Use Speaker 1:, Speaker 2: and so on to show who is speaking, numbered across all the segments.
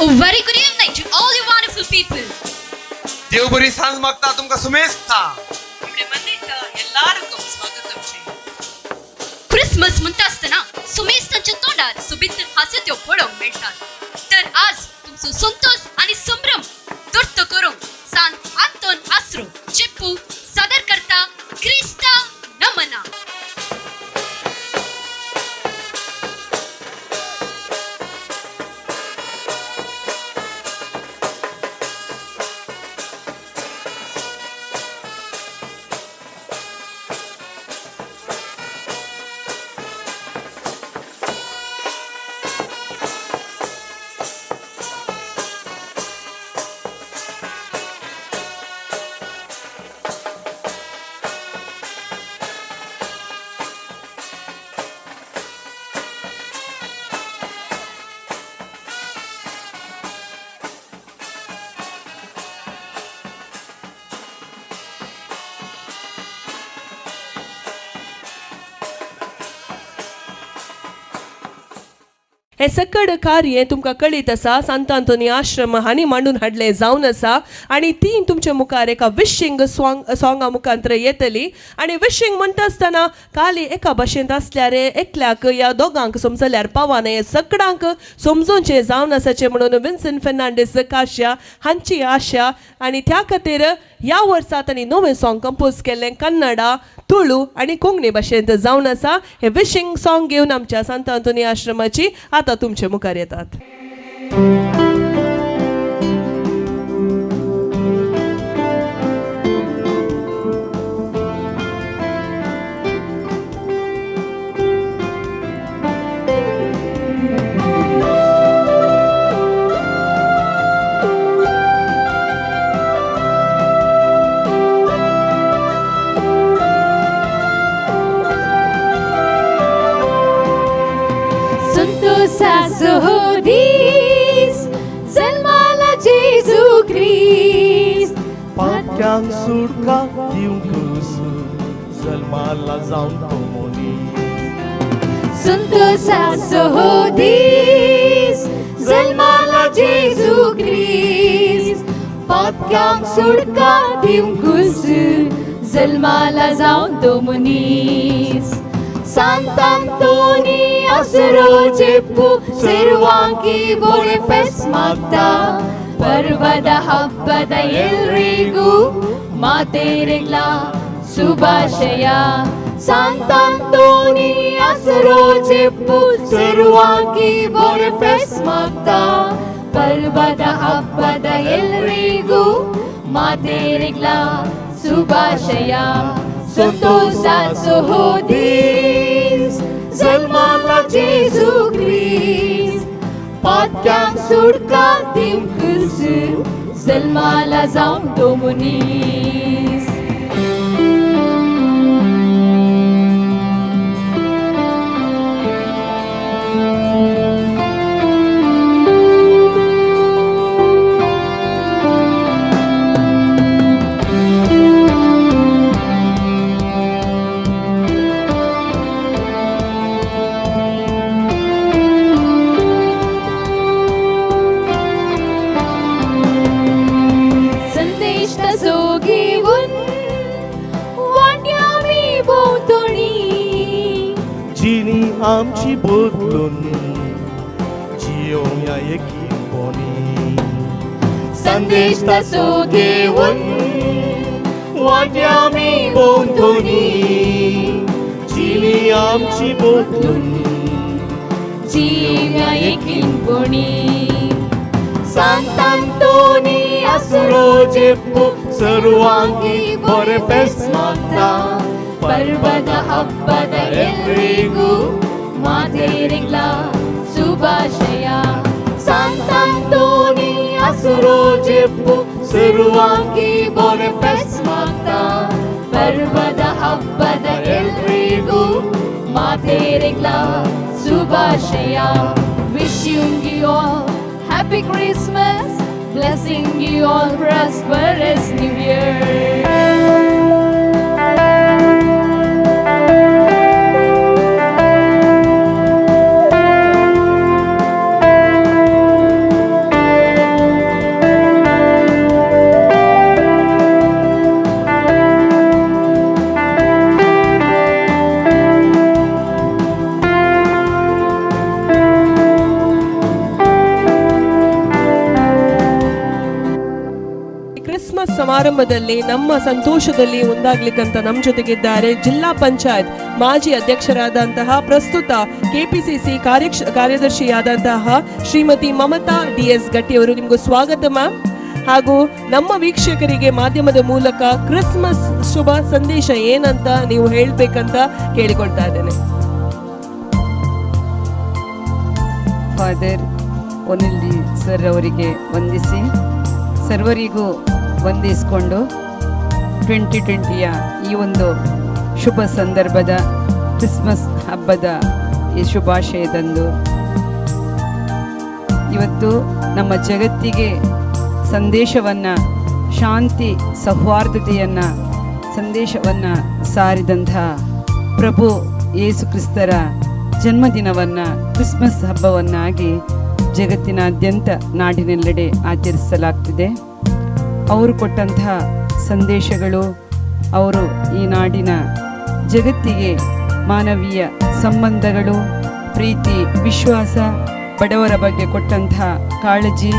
Speaker 1: A very good evening to all you wonderful people.
Speaker 2: देव बरी सांज मागता तुमकां सुमेस्ता.
Speaker 3: ഇവിടെ വന്നിട്ട് എല്ലാവർക്കും സ്വാഗതം ചെയ്യും.
Speaker 1: क्रिसमस म्हणटा आसतना सुमेस्तांच्या तोंडार सोबीत हांसत्यो पळोवंक मेळटात. तर आज तुमचो संतोष आनी संभ्रम दोर्तो करूंक सान आंतोन आसरो चेप्पू सादर करता क्रिस्ता नमना.
Speaker 4: हें सकड कार्य तुमकां कळीत आसा. सांत आंतोनी आश्रम हांणी मांडून हाडलें जावन आसा आनी ती तुमच्या मुखार एका विशींग सोंगा मुखांतर येतली. आनी विशींग म्हणटा आसतना काली एका भाशेंत आसल्यार एकल्याक या दोगांक समजल्यार पावना, हें सगळ्यांक समजोवचें जावन आसाचें म्हणून विन्सन फेर्नांडीस काश्या हांची आशा. आनी त्या खातीर ह्या वर्सा तांणी नवें सोंग कंपोज केल्लें कन्नडा, तुळू आनी कोंकणी भाशेंत जावन आसा. हें विशींग सोंग घेवन आमच्या सांत आंतोनी आश्रमाची आतां तुमचे मुखार येतात.
Speaker 5: संतोषाचो दीस जल्माला जेजू क्रिस्त.
Speaker 6: पाक्यांक सुटका दिवंक जल्माला जावन तो मनीस.
Speaker 5: संतोषाचो दीस जल्माला जेजू क्रिस्त. पाक्यांक सुटका दिवंक जल्माला जावन तो मनीस. सांतांतोनी आसरो चेप्पू ಸರ್ವಾಂಕಿ ಬೋರೆ ಫೆಸ್ ಮಾಗ್ತಾ. ಪರ್ವದ ಹಬ್ಬದ ಎಲ್ರಿಗೂ ಮಾತೇರಿಗ್ಲ ಶುಭಾಶಯ. ಸಾಂತಾಂತೋನಿ ಆಸರೋ ಚೆಪ್ಪು ಸರ್ವಾಂಕಿ ಬೋರೆ ಫೆಸ್ ಮಾಗ್ತಾ. ಪರ್ವದ ಹಬ್ಬದ ಎಲ್ರಿಗೂ ಮಾತೇರಿಗ್ಲ ಶುಭಾಶಯ. ಸಂತೋಷಾಚೋ ದೀಸ್ जल्माला जेजू क्रिस्त. पात्यांक सुटका दिवंक जल्माला जावन तो मनीस. संदेश तसो घेवन वाट्यामी भोंवतणी.
Speaker 6: जिणी आमची बदलून जियोवया एकीपणी.
Speaker 5: संदेश तसो घेवन
Speaker 6: वाट्यामी भोंवतणी जिणी आमची बदलून
Speaker 5: जिवया एकीपणी. सांतांतोनी
Speaker 6: आसरो चेप्पू सर्वांकी बरें फेस्त मागता.
Speaker 5: ಪರ್ವದ ಹಬ್ಬದ ಎಲ್ರಿಗೂ ಮಾತೇರಿಗ್ಲ ಶುಭಾಶಯ.
Speaker 6: सांतांतोनी आसरो चेप्पू सर्वांकी बरें फेस्त मागता.
Speaker 5: ಪರ್ವದ ಹಬ್ಬದ ಎಲ್ರಿಗೂ ಮಾತೇರಿಗ್ಲ ಶುಭಾಶಯ. Wishing you all happy Christmas, blessing you all prosperous new year.
Speaker 4: Christmas ಸಮಾರಂಭದಲ್ಲಿ ನಮ್ಮ ಸಂತೋಷದಲ್ಲಿ ಒಂದಾಗ್ಲಿಕ್ಕಂತ ನಮ್ಮ ಜೊತೆಗಿದ್ದಾರೆ ಜಿಲ್ಲಾ ಪಂಚಾಯತ್ ಮಾಜಿ ಅಧ್ಯಕ್ಷರಾದಂತಹ, ಪ್ರಸ್ತುತ ಕೆಪಿಸಿಸಿ ಕಾರ್ಯದರ್ಶಿಯಾದಂತಹ ಶ್ರೀಮತಿ ಮಮತಾ ಡಿ.ಎಸ್. ಗಟ್ಟಿಯವರು. ನಿಮಗೂ ಸ್ವಾಗತ ಮ್ಯಾಮ್. ಹಾಗೂ ನಮ್ಮ ವೀಕ್ಷಕರಿಗೆ ಮಾಧ್ಯಮದ ಮೂಲಕ ಕ್ರಿಸ್ಮಸ್ ಶುಭ ಸಂದೇಶ ಏನಂತ ನೀವು ಹೇಳ್ಬೇಕಂತ ಕೇಳಿಕೊಳ್ತಾ ಇದ್ದೇನೆ.
Speaker 7: ಫಾದರ್ ಒನಿಲ್ ಸರ್ ಅವರಿಗೆ ವಂದಿಸಿ, ಸರ್ವರಿಗೂ ವಂದಿಸಿಕೊಂಡು 2020ಯ ಈ ಒಂದು ಶುಭ ಸಂದರ್ಭದ ಕ್ರಿಸ್ಮಸ್ ಹಬ್ಬದ ಈ ಶುಭಾಶಯದಂದು ಇವತ್ತು ನಮ್ಮ ಜಗತ್ತಿಗೆ ಸಂದೇಶವನ್ನು, ಶಾಂತಿ ಸೌಹಾರ್ದತೆಯನ್ನು ಸಂದೇಶವನ್ನು ಸಾರಿದಂಥ ಪ್ರಭು ಯೇಸು ಕ್ರಿಸ್ತರ ಜನ್ಮದಿನವನ್ನು ಕ್ರಿಸ್ಮಸ್ ಹಬ್ಬವನ್ನಾಗಿ ಜಗತ್ತಿನಾದ್ಯಂತ ನಾಡಿನೆಲ್ಲೆಡೆ ಆಚರಿಸಲಾಗ್ತಿದೆ. ಅವರು ಕೊಟ್ಟಂತಹ ಸಂದೇಶಗಳು, ಅವರು ಈ ನಾಡಿನ ಜಗತ್ತಿಗೆ ಮಾನವೀಯ ಸಂಬಂಧಗಳು, ಪ್ರೀತಿ, ವಿಶ್ವಾಸ, ಬಡವರ ಬಗ್ಗೆ ಕೊಟ್ಟಂತಹ ಕಾಳಜಿ,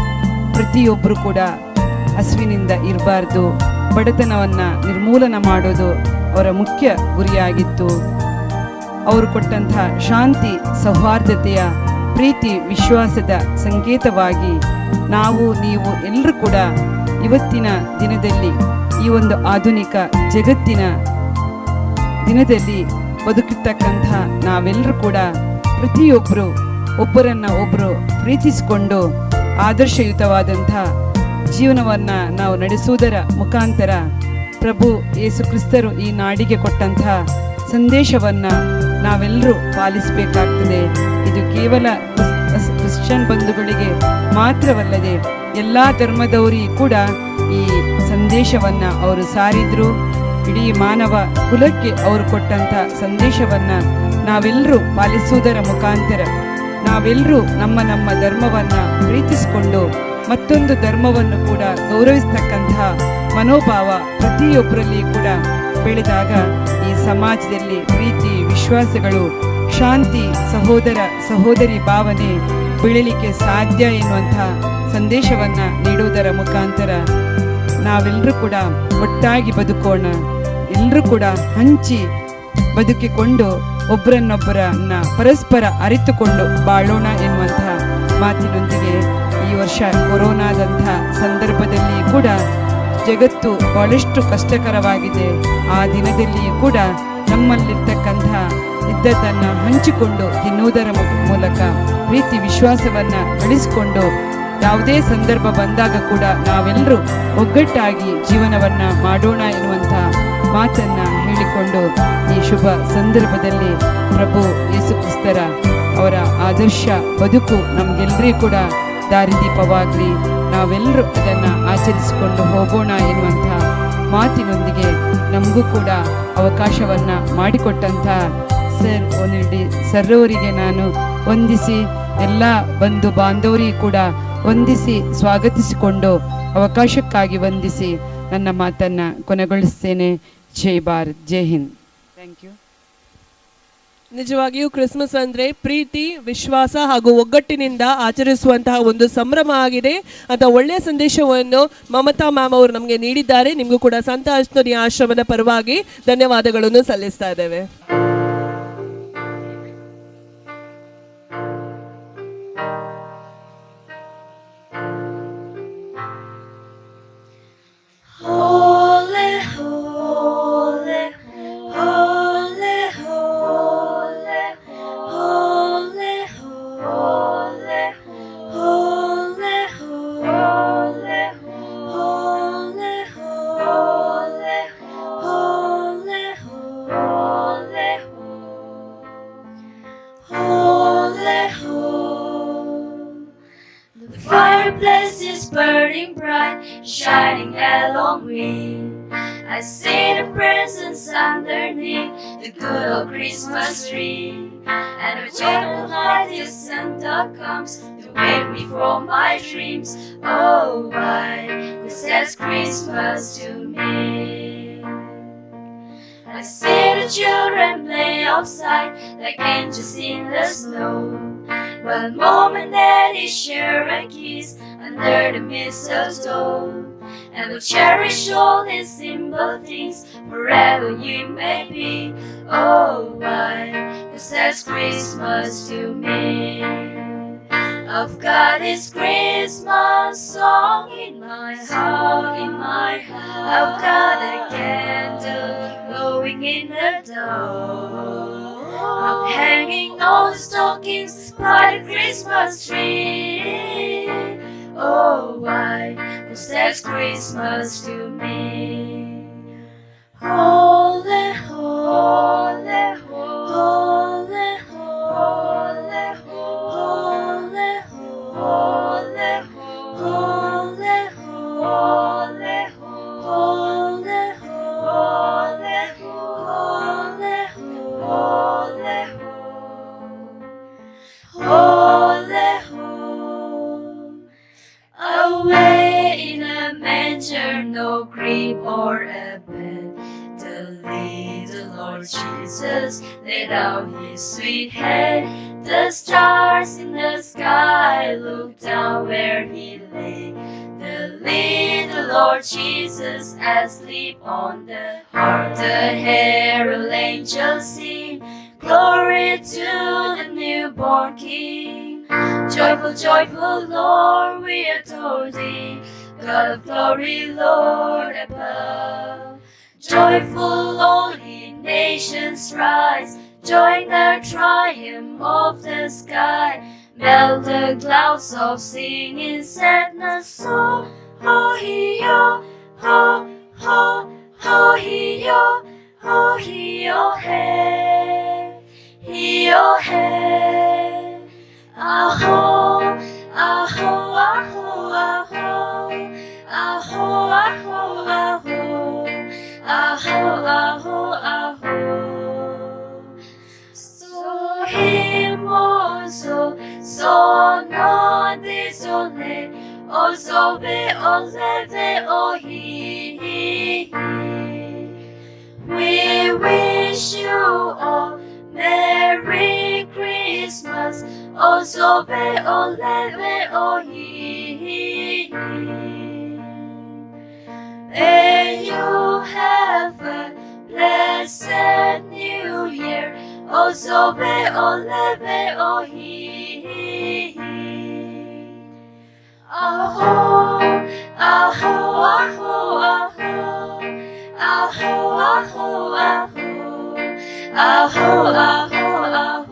Speaker 7: ಪ್ರತಿಯೊಬ್ಬರು ಕೂಡ ಹಸುವಿನಿಂದ ಇರಬಾರ್ದು, ಬಡತನವನ್ನು ನಿರ್ಮೂಲನ ಮಾಡೋದು ಅವರ ಮುಖ್ಯ ಗುರಿಯಾಗಿತ್ತು. ಅವರು ಕೊಟ್ಟಂತಹ ಶಾಂತಿ ಸೌಹಾರ್ದತೆಯ ಪ್ರೀತಿ ವಿಶ್ವಾಸದ ಸಂಕೇತವಾಗಿ ನಾವು ನೀವು ಎಲ್ಲರೂ ಕೂಡ ಇವತ್ತಿನ ದಿನದಲ್ಲಿ ಈ ಒಂದು ಆಧುನಿಕ ಜಗತ್ತಿನ ದಿನದಲ್ಲಿ ಬದುಕಿರ್ತಕ್ಕಂಥ ನಾವೆಲ್ಲರೂ ಕೂಡ ಪ್ರತಿಯೊಬ್ಬರು ಒಬ್ಬರನ್ನು ಒಬ್ಬರು ಪ್ರೀತಿಸಿಕೊಂಡು ಆದರ್ಶಯುತವಾದಂಥ ಜೀವನವನ್ನು ನಾವು ನಡೆಸುವುದರ ಮುಖಾಂತರ ಪ್ರಭು ಯೇಸು ಕ್ರಿಸ್ತರು ಈ ನಾಡಿಗೆ ಕೊಟ್ಟಂಥ ಸಂದೇಶವನ್ನು ನಾವೆಲ್ಲರೂ ಪಾಲಿಸಬೇಕಾಗ್ತದೆ. ಇದು ಕೇವಲ ಕ್ರಿಶ್ಚಿಯನ್ ಬಂಧುಗಳಿಗೆ ಮಾತ್ರವಲ್ಲದೆ ಎಲ್ಲ ಧರ್ಮದವರಿಗೂ ಕೂಡ ಈ ಸಂದೇಶವನ್ನು ಅವರು ಸಾರಿದ್ರು. ಇಡೀ ಮಾನವ ಕುಲಕ್ಕೆ ಅವರು ಕೊಟ್ಟಂಥ ಸಂದೇಶವನ್ನು ನಾವೆಲ್ಲರೂ ಪಾಲಿಸುವುದರ ಮುಖಾಂತರ ನಾವೆಲ್ಲರೂ ನಮ್ಮ ನಮ್ಮ ಧರ್ಮವನ್ನು ಪ್ರೀತಿಸಿಕೊಂಡು ಮತ್ತೊಂದು ಧರ್ಮವನ್ನು ಕೂಡ ಗೌರವಿಸ್ತಕ್ಕಂಥ ಮನೋಭಾವ ಪ್ರತಿಯೊಬ್ಬರಲ್ಲಿ ಕೂಡ ಬೆಳೆದಾಗ ಈ ಸಮಾಜದಲ್ಲಿ ಪ್ರೀತಿ ವಿಶ್ವಾಸಗಳು, ಶಾಂತಿ, ಸಹೋದರ ಸಹೋದರಿ ಭಾವನೆ ಬೆಳೀಲಿಕ್ಕೆ ಸಾಧ್ಯ ಎನ್ನುವಂಥ ಸಂದೇಶವನ್ನು ನೀಡುವುದರ ಮುಖಾಂತರ ನಾವೆಲ್ಲರೂ ಕೂಡ ಒಟ್ಟಾಗಿ ಬದುಕೋಣ, ಎಲ್ಲರೂ ಕೂಡ ಹಂಚಿ ಬದುಕಿಕೊಂಡು ಒಬ್ಬರನ್ನೊಬ್ಬರನ್ನ ಪರಸ್ಪರ ಅರಿತುಕೊಂಡು ಬಾಳೋಣ ಎನ್ನುವಂಥ ಮಾತಿನೊಂದಿಗೆ ಈ ವರ್ಷ ಕೊರೋನಾದಂಥ ಸಂದರ್ಭದಲ್ಲಿ ಕೂಡ ಜಗತ್ತು ಬಹಳಷ್ಟು ಕಷ್ಟಕರವಾಗಿದೆ. ಆ ದಿನದಲ್ಲಿಯೂ ಕೂಡ ನಮ್ಮಲ್ಲಿರ್ತಕ್ಕಂಥ ಇದ್ದದ್ದನ್ನು ಹಂಚಿಕೊಂಡು ತಿನ್ನುವುದರ ಮೂಲಕ ಪ್ರೀತಿ ವಿಶ್ವಾಸವನ್ನು ಬೆಳೆಸಿಕೊಂಡು ಯಾವುದೇ ಸಂದರ್ಭ ಬಂದಾಗ ಕೂಡ ನಾವೆಲ್ಲರೂ ಒಗ್ಗಟ್ಟಾಗಿ ಜೀವನವನ್ನು ಮಾಡೋಣ ಎನ್ನುವಂಥ ಮಾತನ್ನು ಹೇಳಿಕೊಂಡು ಈ ಶುಭ ಸಂದರ್ಭದಲ್ಲಿ ಪ್ರಭು ಯೇಸು ಕ್ರಿಸ್ತರ ಅವರ ಆದರ್ಶ ಬದುಕು ನಮಗೆಲ್ಲರಿಗೂ ಕೂಡ ದಾರಿದೀಪವಾಗಲಿ, ನಾವೆಲ್ಲರೂ ಅದನ್ನು ಆಚರಿಸಿಕೊಂಡು ಹೋಗೋಣ ಎನ್ನುವಂಥ ಮಾತಿನೊಂದಿಗೆ ನಮಗೂ ಕೂಡ ಅವಕಾಶವನ್ನು ಮಾಡಿಕೊಟ್ಟಂಥ ಸರ್ ಒನಿಲ್ ಸರ್ ಅವರಿಗೆ ನಾನು ವಂದಿಸಿ, ಎಲ್ಲ ಬಂಧು ಬಾಂಧವರಿಗೂ ಕೂಡ ವಂದಿಸಿ ಸ್ವಾಗತಿಸಿಕೊಂಡು ಅವಕಾಶಕ್ಕಾಗಿ ವಂದಿಸಿ ನನ್ನ ಮಾತನ್ನು ಕೊನೆಗೊಳಿಸ್ತೇನೆ. ಜೈ ಭಾರತ್, ಜೈ ಹಿಂದ್. Thank you.
Speaker 4: ನಿಜವಾಗಿಯೂ ಕ್ರಿಸ್ಮಸ್ ಅಂದ್ರೆ ಪ್ರೀತಿ, ವಿಶ್ವಾಸ ಹಾಗೂ ಒಗ್ಗಟ್ಟಿನಿಂದ ಆಚರಿಸುವಂತಹ ಒಂದು ಸಂಭ್ರಮ ಆಗಿದೆ ಅಂತ ಒಳ್ಳೆಯ ಸಂದೇಶವನ್ನು ಮಮತಾ ಮ್ಯಾಮ್ ಅವರು ನಮಗೆ ನೀಡಿದ್ದಾರೆ. ನಿಮಗೂ ಕೂಡ ಸಂತ ಆಂತೋನಿ ಆಶ್ರಮದ ಪರವಾಗಿ ಧನ್ಯವಾದಗಳನ್ನು ಸಲ್ಲಿಸ್ತಾ ಇದ್ದೇವೆ.
Speaker 8: Holy, holy, holy, holy, holy, holy, holy, holy, holy, holy, holy, holy, holy, holy. The fireplace is burning bright, shining along me. I see the presents underneath the good old Christmas tree. And a gentle night is Santa comes to wake me from my dreams. Oh, why this says Christmas to me. I see the children play outside like angels in the snow. One moment that he share a kiss under the mistletoe. And we'll cherish all these simple things forever you may be. Oh, why? 'Cause that's Christmas to me. I've got this Christmas song in my heart, in my heart. I've got a candle glowing in the dark. I'm hanging all the stockings by the Christmas tree. Oh, why? 'Cause that's Christmas to me. Holy, holy, holy, holy, holy, holy, holy, holy, holy, holy, holy, holy, holy, home. Away in a manger, no crib or a bed, the little Lord Jesus laid down his sweet head. The stars in the sky looked down where he lay. The little Lord Jesus asleep on the heart. The herald angels sing, glory to the newborn King. Joyful, joyful, Lord, we adore thee. God of glory, Lord above. Joyful, all ye nations rise. Join the triumph of the sky. Melt the clouds of singing sadness. So, ho, he, ho, ho, ho, ho, he, ho, ho, he, oh, hey, he, oh, hey. Aho, aho, aho, aho, aho, aho, aho, aho, aho, aho. So himoso, so no disole, o so ve o ze ve o he he he. We wish you all Merry Christmas. O so ve o le ve o he he he. May you have a blessed new year. O so ve o le ve o he he he. Aho, aho, aho, aho, aho, aho, aho, aho, aho, aho.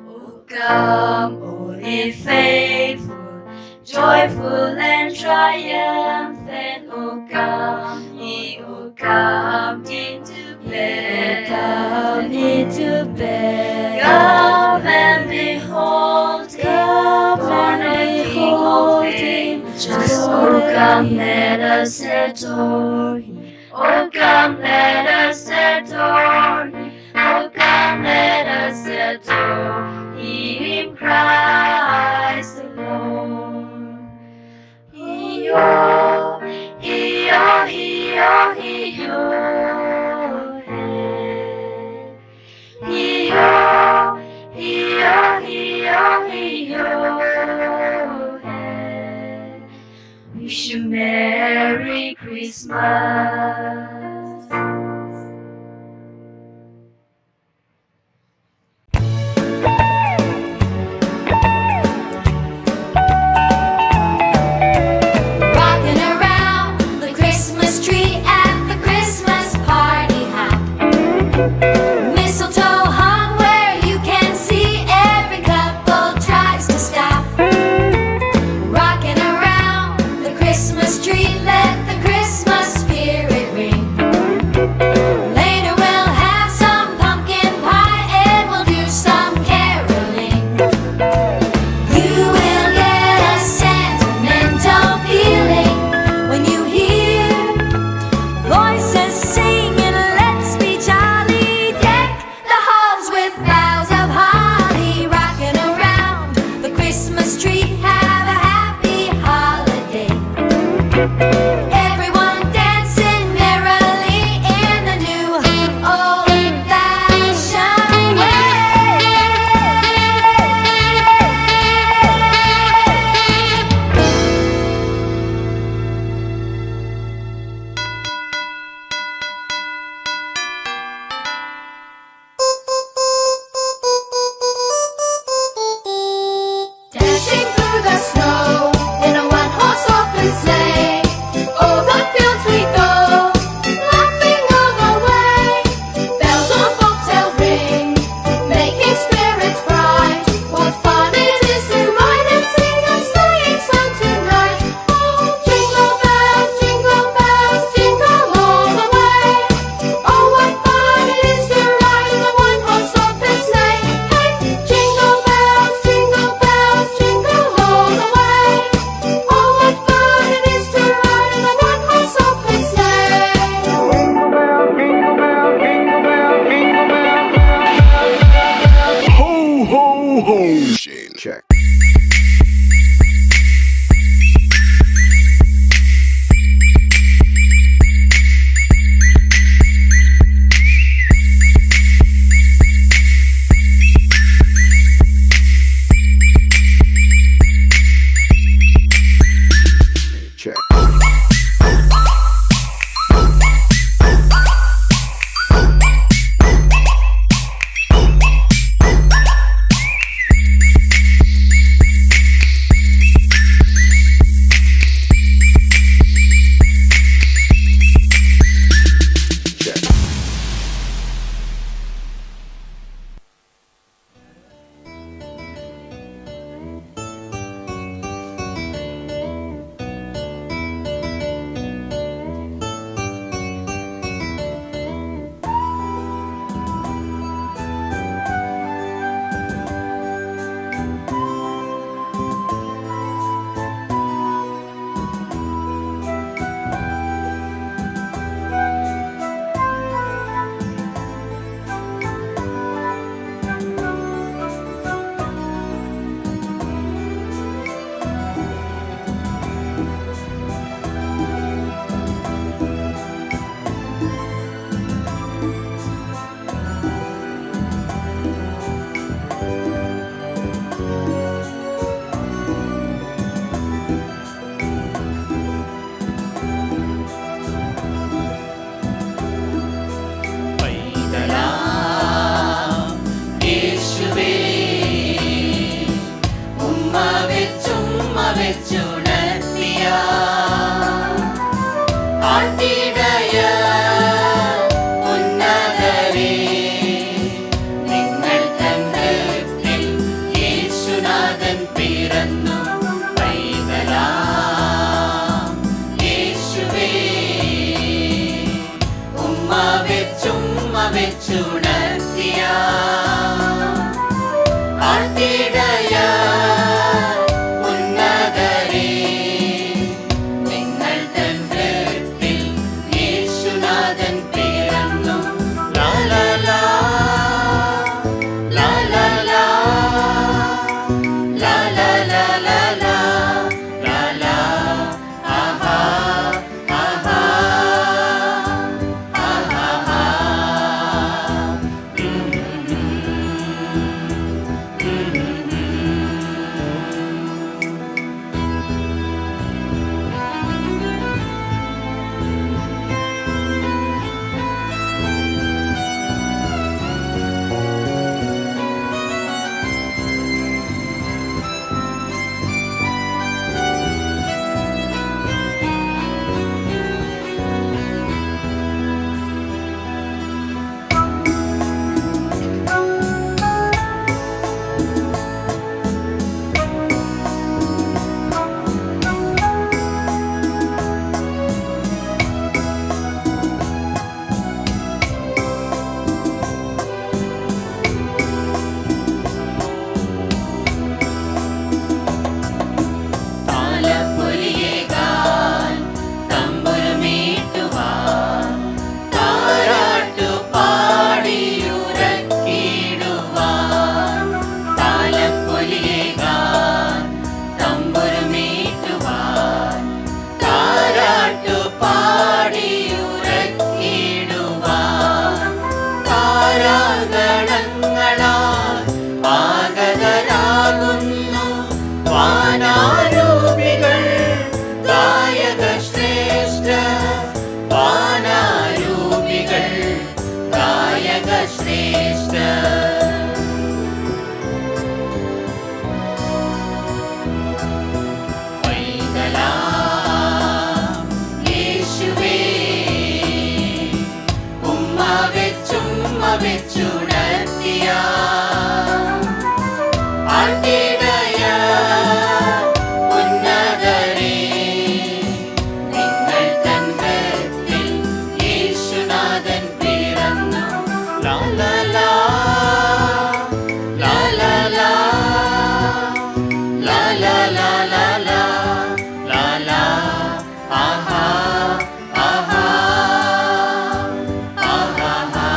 Speaker 8: O come, all ye faithful, joyful and triumphant. O come, ye, O come into bed, come into bed. Come and behold him, born a King of angels. O come, let us adore him. O come, let us adore him. O come, let us adore him, Christ the Lord. He-oh, he-oh, he-oh, he-oh, hey. He-oh, he-oh, he-oh, he-oh, hey. Wish you Merry Christmas.
Speaker 9: Rocking around the Christmas tree at the Christmas party hop. Mistletoe hung where you can see, every couple tries to stop. Rocking around the Christmas tree, let the Christmas spirit ring. Later we'll have some pumpkin pie and we'll do some caroling. You will get a sentimental feeling when you hear voices singing, let's be jolly. Deck the halls with boughs of holly. Rocking around the Christmas tree, have a happy holiday. Everyone dancing merrily in the new old-fashioned way.
Speaker 10: വെച്ചുണർത്തിയ ആട്ടിടയ ഉന്നതരേ, നിങ്ങൾ തൻ ഹൃത്തിൽ യേശുനാഥൻ പിറന്നു. പൈതലാം യേശുവേ, ഉമ്മ വെച്ചുമ്മ വെച്ചുണർത്തിയ ആട്ടിടയ ഉന്നതരേ, നിങ്ങൾ തൻ ഹൃത്തിൽ യേശുനാഥൻ പിറന്നു. ലാ ലാ ലാ ലാ ലാ ലാ ലാ ലാ ലാ ലാ ലാ ലാ ലാ ആഹാ ആഹാ ആഹാ. താലപ്പൊലിയേകാൻ തമ്പുരുമീട്ടുവാൻ താരാട്ടു പാടിയുറക്കിടുവാൻ. താലപ്പൊലിയേകാൻ തമ്പുരുമീട്ടുവാൻ താരാട്ടു പാടിയുറക്കിടുവാൻ. താരാഗണങ്ങളാൽ ആഗതരാകുന്നു വാനാരൂപികൾ ഗായക ശ്രേഷ്ഠ, വാനാരൂപികൾ ഗായക ശ്രേഷ്ഠ. പൈതലാം യേശുവേ, ഉമ്മ വെച്ചുമ്മ വെച്ചുണർത്തിയ ആട്ടിടയ ഉന്നതരേ, നിങ്ങൾ തൻ ഹൃത്തിൽ യേശുനാഥൻ പിറന്നു. ലാ ലാ ലാ ലാ ലാ ലാ ലാ ലാ ലാ ലാ ലാ ലാ ലാ ആഹാ ആഹാ ആഹാ.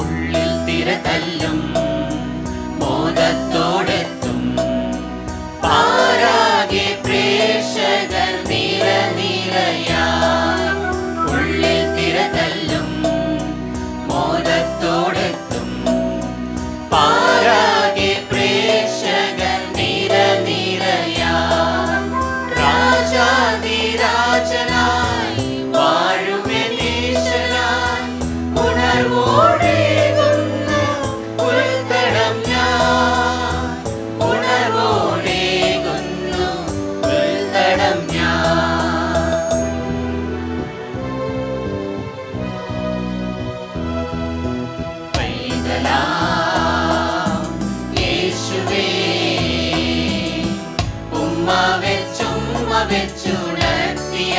Speaker 10: ഉള്ളിൽ തിരതല്ലും മോദത്തോടെത്തും പാരാകെ പ്രേക്ഷകർ നിര നിരയാ. ഉള്ളിൽ തിരതല്ലും മോദത്തോടെത്തും പാരാകെ പ്രേക്ഷകർ നിര നിരയാ. രാജാതിരാജനായി വാഴുമെനീശനായി ഉണർവോടേകുന്നു ഉൾത്തടം ഞാൻ, ഉണർവോടേകുന്നു ഉൾത്തടം ഞാൻ. പൈതലാം യേശുവേ, ഉമ്മ വെച്ചുമ്മ വെച്ചുണർത്തിയ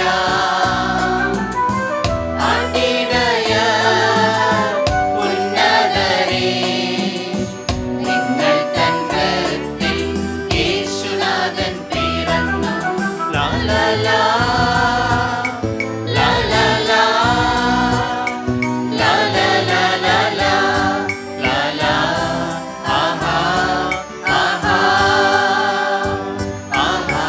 Speaker 10: ആട്ടിടയ ഉന്നതരേ, നിങ്ങൾ തൻ ഹൃത്തിൽ യേശുനാഥൻ പിറന്നു. ലാ ലാ ലാ ലാ ലാ ലാ ലാ ലാ ലാ ലാ ലാ ലാ ലാ ആഹാ ആഹാ ആഹാ.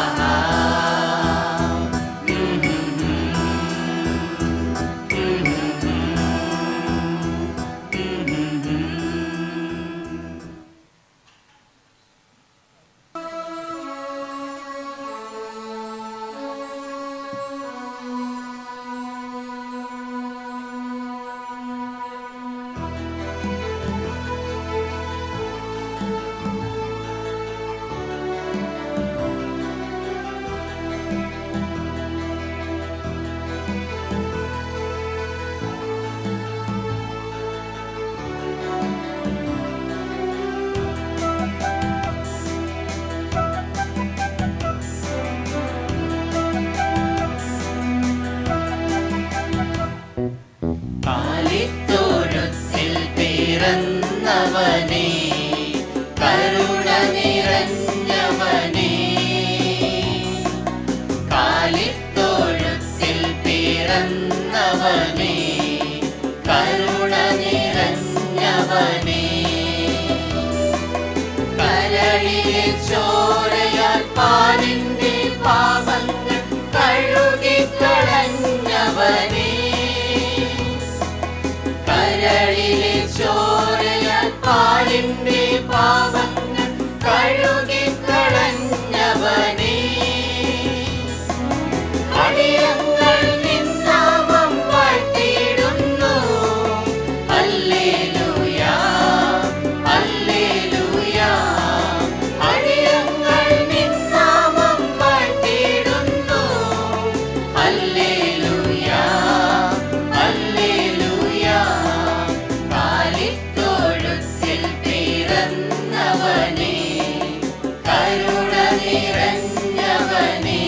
Speaker 10: നിറഞ്ഞവനേ,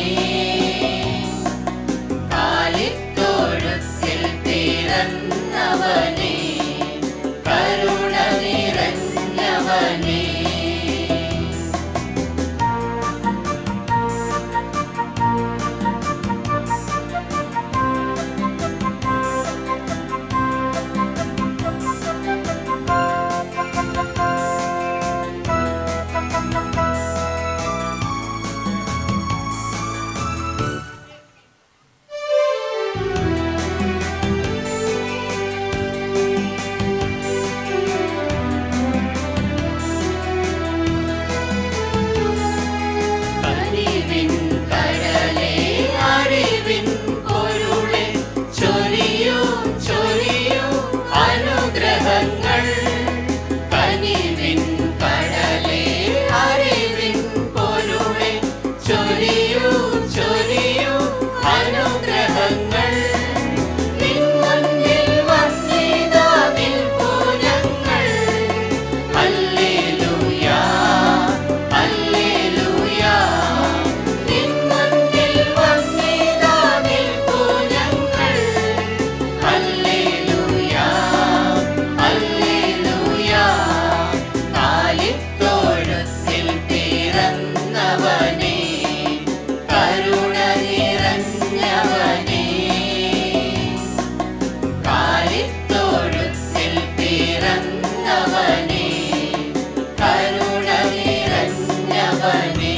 Speaker 10: കാലിത്തൊഴുത്തിൽ പിറന്നവനേ, കരുണ നിറഞ്ഞവനേ. കനിവിൻ കടലേ, അറിവിൻ പൊരുളേ, ചൊരിയൂ ചൊരിയൂ അനുഗ്രഹങ്ങൾ. കനിവിൻ കടലേ, അറിവിൻ പൊരുളേ, ചൊരിയൂ ചൊരിയൂ അനുഗ്രഹങ്ങൾ. നിൻ മുന്നിൽ വന്നിതാ നിൽപ്പൂ ഞങ്ങൾ. ഹല്ലേലൂയാ, ഹല്ലേലൂയാ. നിൻ മുന്നിൽ വന്നിതാ നിൽപ്പൂ ഞങ്ങൾ. ഹല്ലേലൂയാ, ഹല്ലേലൂയാ. കാലിത്തൊഴുത്തിൽ പിറന്നവനേ, കരുണ നിറഞ്ഞവനേ, കാലിത്തൊഴുത്തിൽ പിറന്നവനേ, കരുണ നിറഞ്ഞവനേ.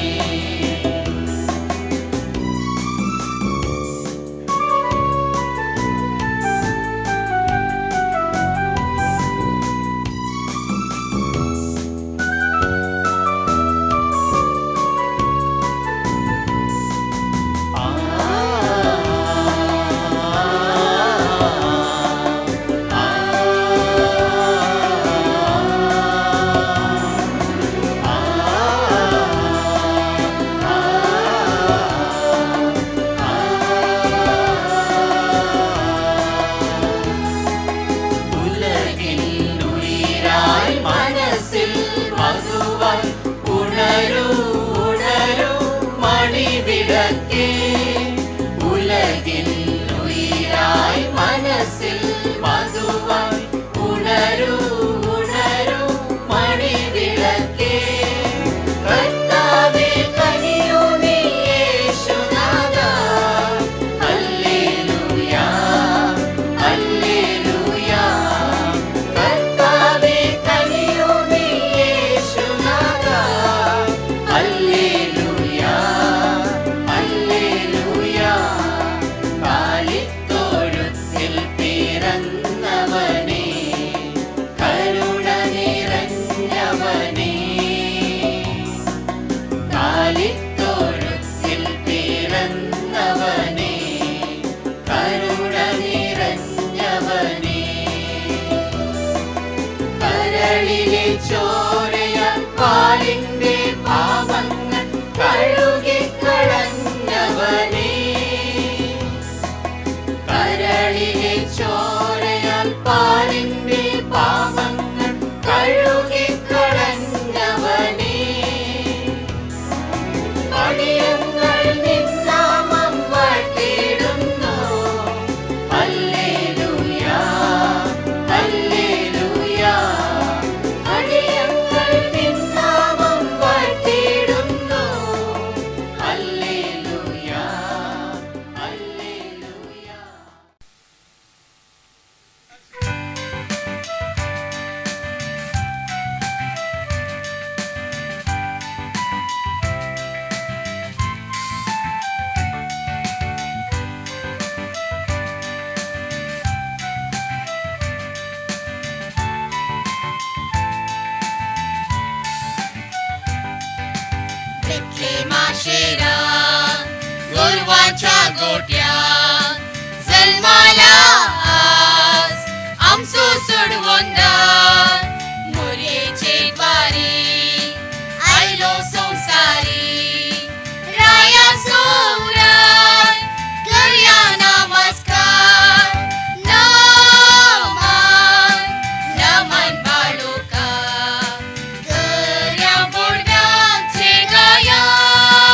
Speaker 10: ഉലകിൻ ഉയിരായി മനസ്സിൽ മധുവായി ഉണരൂ ഉണരൂ മണിവിളക്കേ. ഉലകിൻ ഉയിരായി മനസ്സിൽ മധുവായി ഉണരൂ ഉണരൂ മണിവിളക്കേ. കർത്താവേ കനിയൂ നീ യേശുനാഥാ. ഹല്ലേലൂയാ, ഹല്ലേലൂയാ. കർത്താവേ കനിയൂ നീ യേശുനാഥാ. ഹല്ലേലൂയാ, ഹല്ലേലൂയാ. കാലിത്തൊഴുത്തിൽ പിറന്നവനേ, കരുണ നിറഞ്ഞവനേ, കാലിത്തൊഴുത്തിൽ പിറന്നവനേ, കരുണ നിറഞ്ഞവനേ. കരളിലെ ചോരയാൽ പാലിന്റെ പാപങ്ങൾ കഴുകിക്കളഞ്ഞവനേ, കരളിലെ ചോരയാൽ പാലിന്റെ പാപങ്ങൾ കഴുകിക്കളഞ്ഞവനേ. അടിയങ്ങൾ നിന്നാമം വാഴ്ത്തിയിടുന്നു. ഹല്ലേലൂയാ, ഹല്ലേലൂയാ. അടിയങ്ങൾ നിന്നാമം വാഴ്ത്തിയിടുന്നു. ഹല്ലേലൂയാ, ഹല്ലേലൂയാ.
Speaker 11: बेथलेमाशेरा गोरवाच्या गोट्या जल्माला आज आमचो सोडवंदार. मोरयेचे द्वारी आयलो संवसारी, राया सोवराय करया नमस्कार. नमन नमन बाळुका करया बोडव्याचे गायन.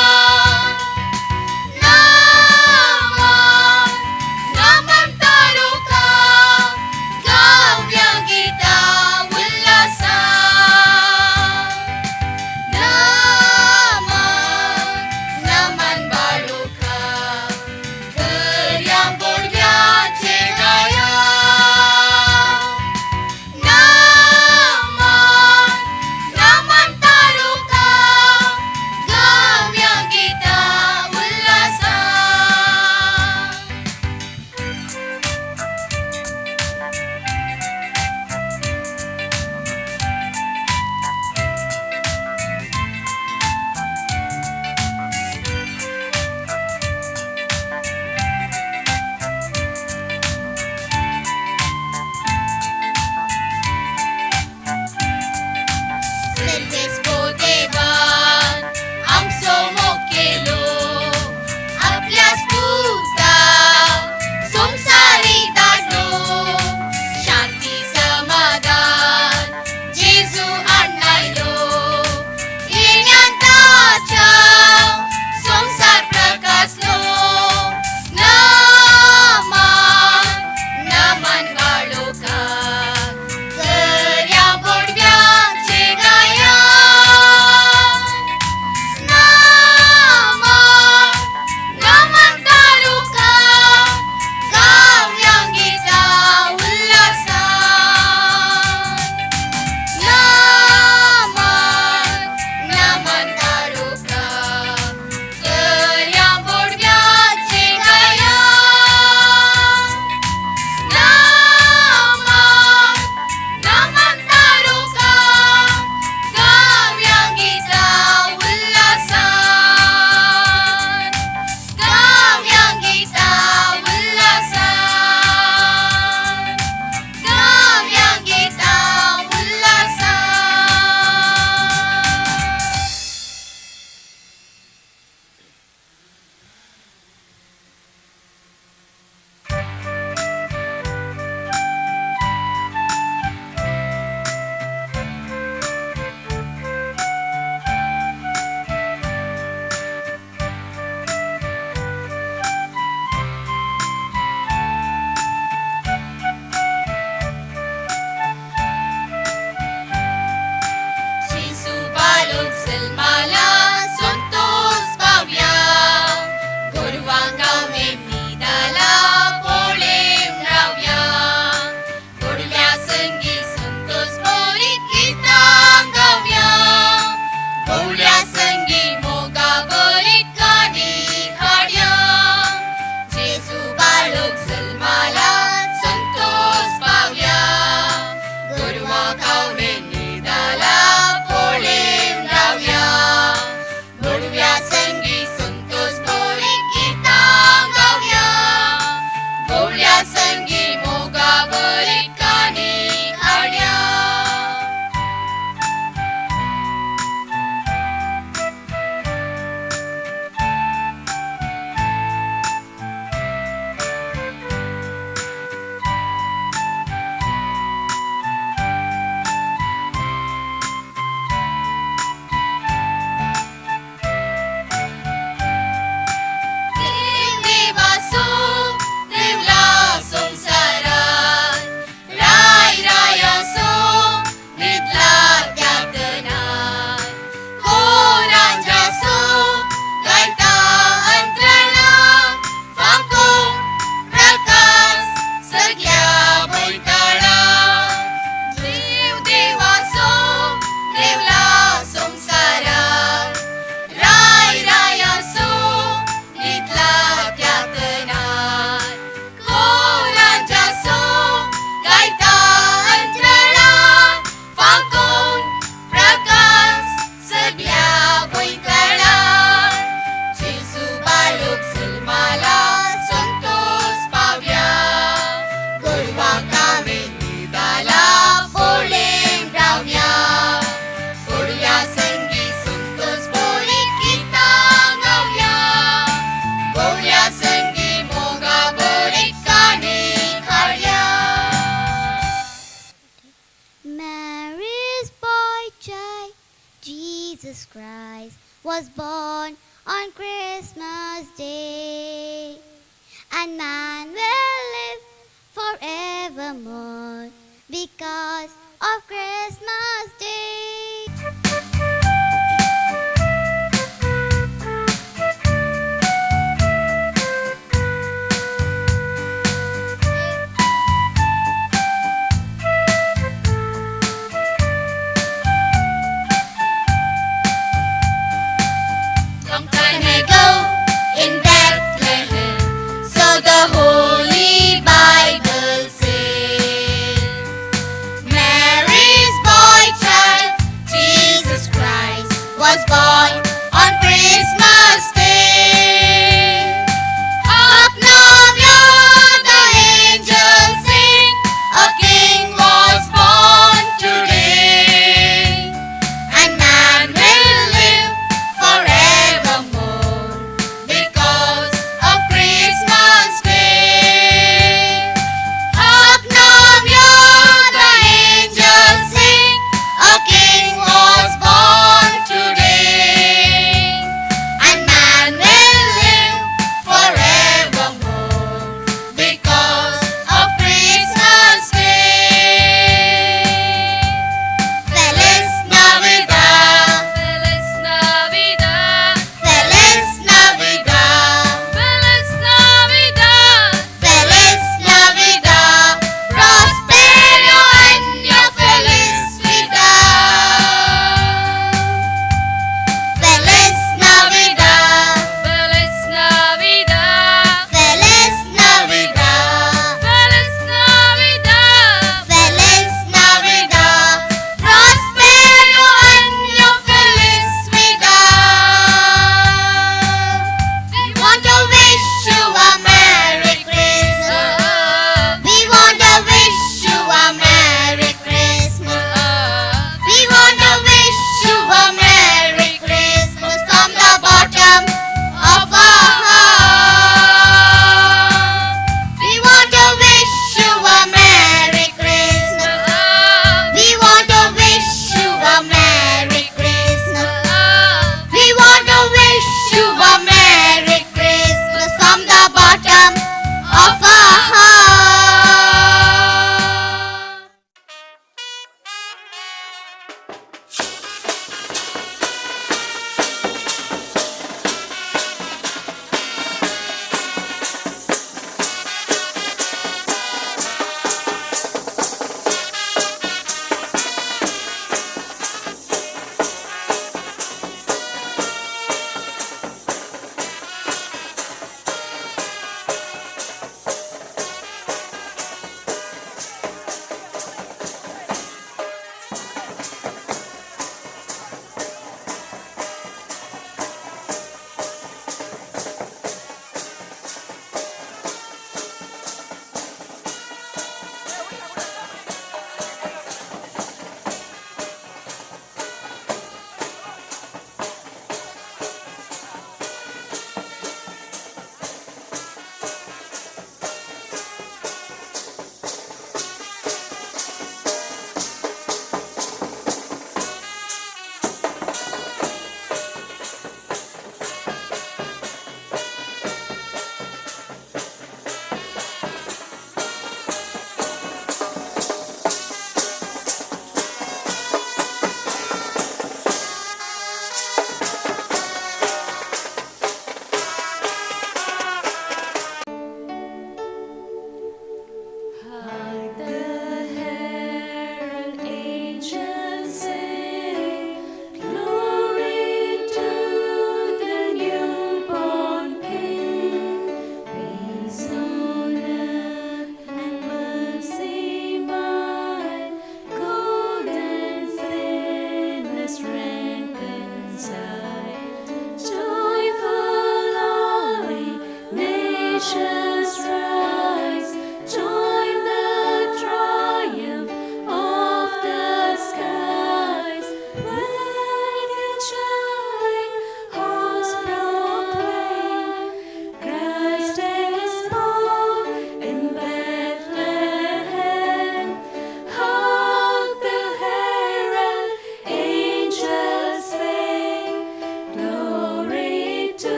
Speaker 12: Christ was born on Christmas Day. And man will live forevermore because of Christmas Day.
Speaker 11: Long time ago in Bethlehem, so the Holy Bible says, Mary's boy child.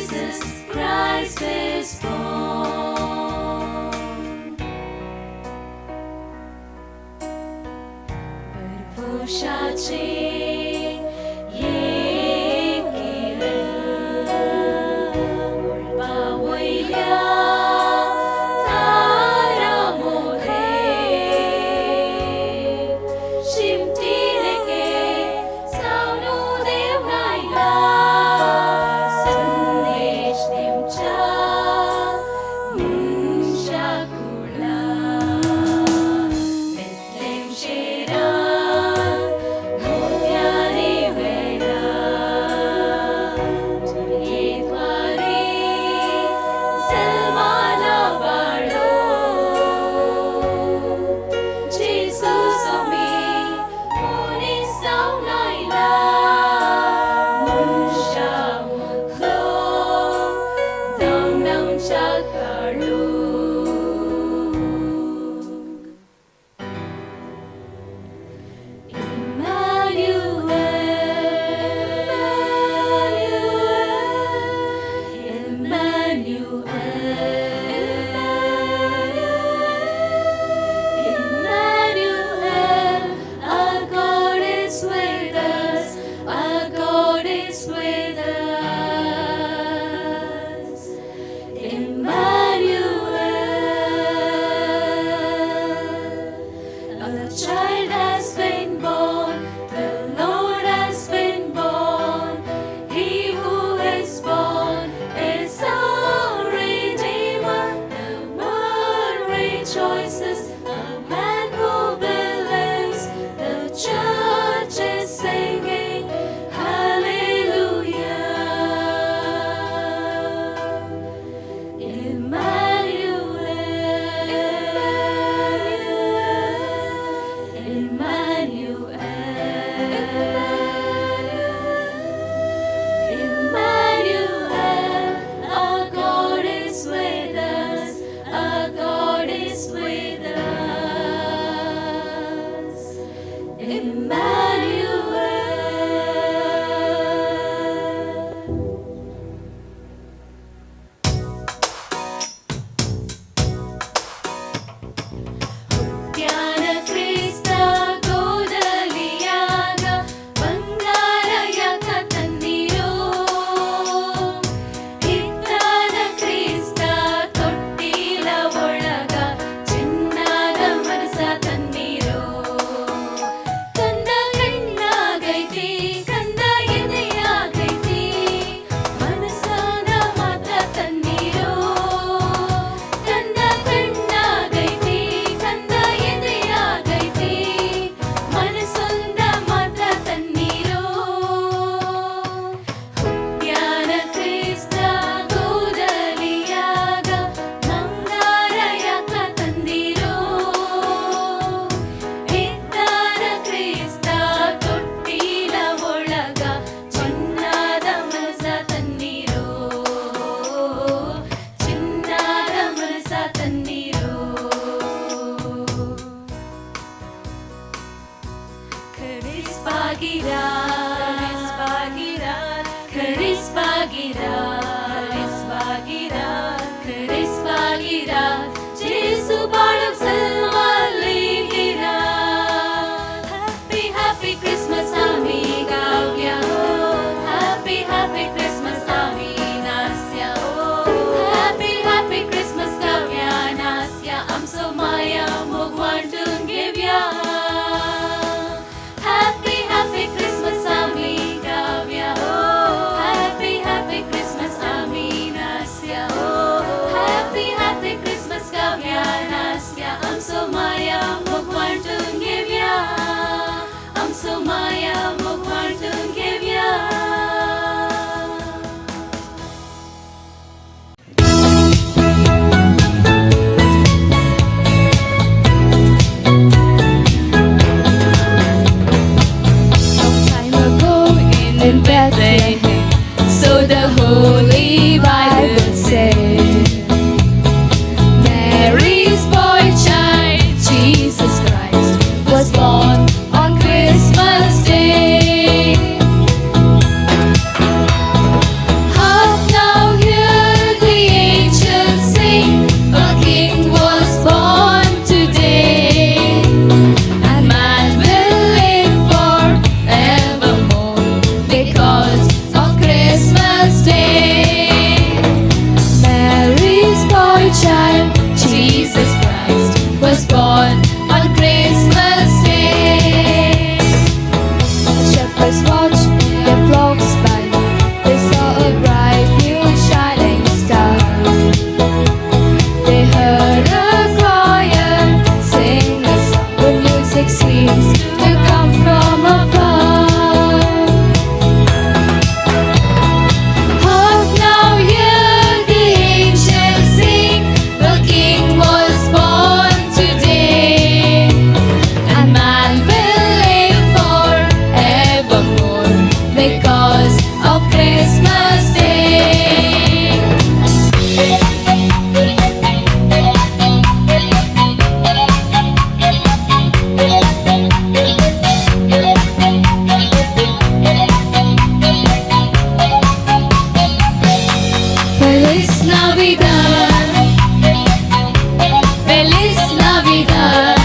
Speaker 8: Jesus Christ is born. बरवशाचे एक किरण मळबावयल्या तारा मोदें शिमटिलेके सावनु देव आयला संदेश दिवच्या मनशा कुळा Bethlem शेरान मोत्याचो
Speaker 5: because of Christmas Day. Feliz Navidad, Feliz Navidad,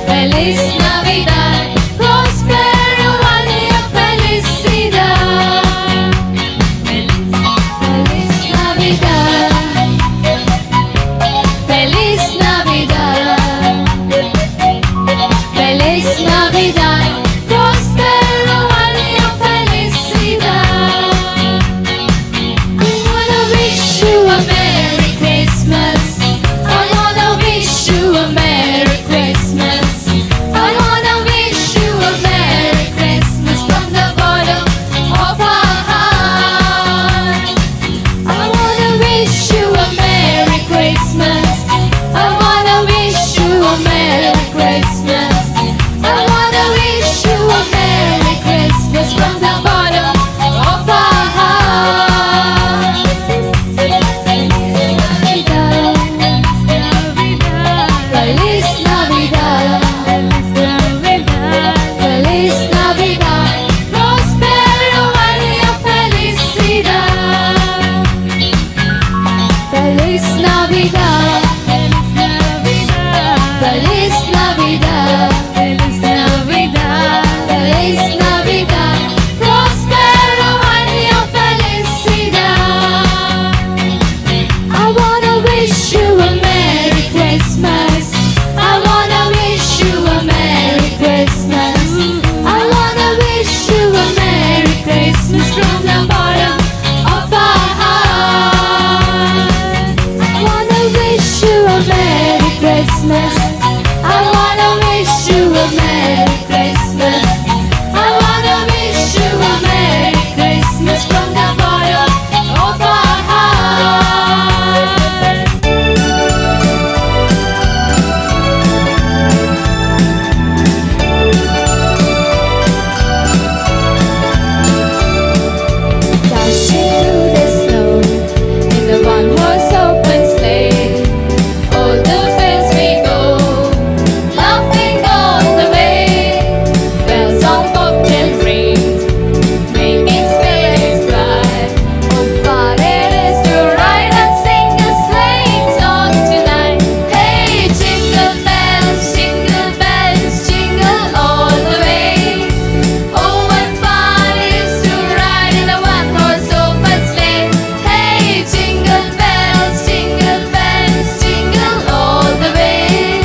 Speaker 5: Feliz Navidad, Prospero año felicidad. Feliz, Feliz Navidad, Feliz Navidad, Feliz Navidad, Prospero año felicidad. I wanna wish you a Merry Christmas. I wanna wish you a Merry Christmas. I wanna wish you a Merry Christmas from the bottom of our heart. I wanna wish you a Merry Christmas. I wanna wish you a Merry Christmas. I wanna wish you a Merry Christmas from the bottom of our heart. Feliz Navidad, Feliz Navidad, Prospero año felicidad. Feliz Navidad, Feliz Navidad, Feliz Navidad, Feliz Navidad, Prospero año felicidad. I wanna wish you a Merry Christmas. I wanna wish you a Merry Christmas. I wanna wish you a Merry Christmas from the bottom of our heart. I wanna wish you a Merry Christmas. I wanna wish you a Merry Christmas. I wanna wish you a Merry Christmas from the bottom of our heart. Dashing through the snow in the one-horse open sleigh. All the fields we go, laughing all the way. Bells on bobtails ring, making spirits bright. Oh, fun it is to ride and sing a sleighing song tonight. Hey, jingle bells, jingle all the way. Oh, what fun it is to ride in a one-horse open sleigh. Hey, jingle bells, jingle all the way.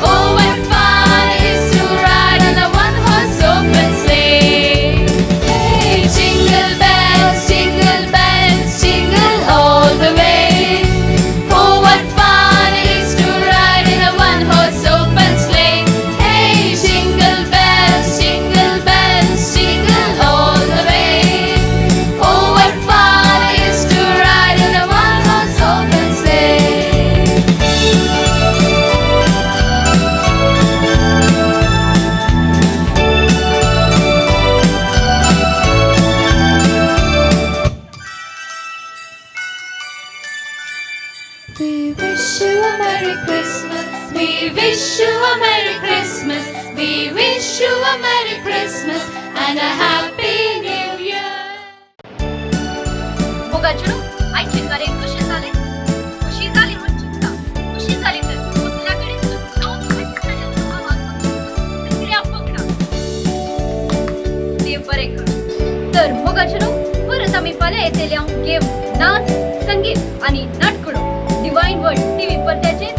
Speaker 5: Oh, what fun it is to ride in a one-horse open sleigh. Hey, jingle bells, jingle all the way. Oh, what fun it is to ride in a one-horse open sleigh. Hey, jingle bells, jingle all the way. Oh, what fun it is to ride in a one-horse open sleigh. We wish you a Merry Christmas. We wish you a Merry Christmas. We wish you a Merry Christmas and a Happy New Year.
Speaker 1: मोगाचेरो आयचें कार्य कशें जालें? खुशी जाली म्हूण चिंतता. खुशी जाली तर दुसऱ्या कडेन सगळ्या पकडा. देव बरें करूं. तर मोगाचेरो परत आमी फाल्यां येतले हांव गेम, नाच, संगीत आनी नाटकुळो डिवायन वर्ल्ड टीव्ही पडद्याचेर.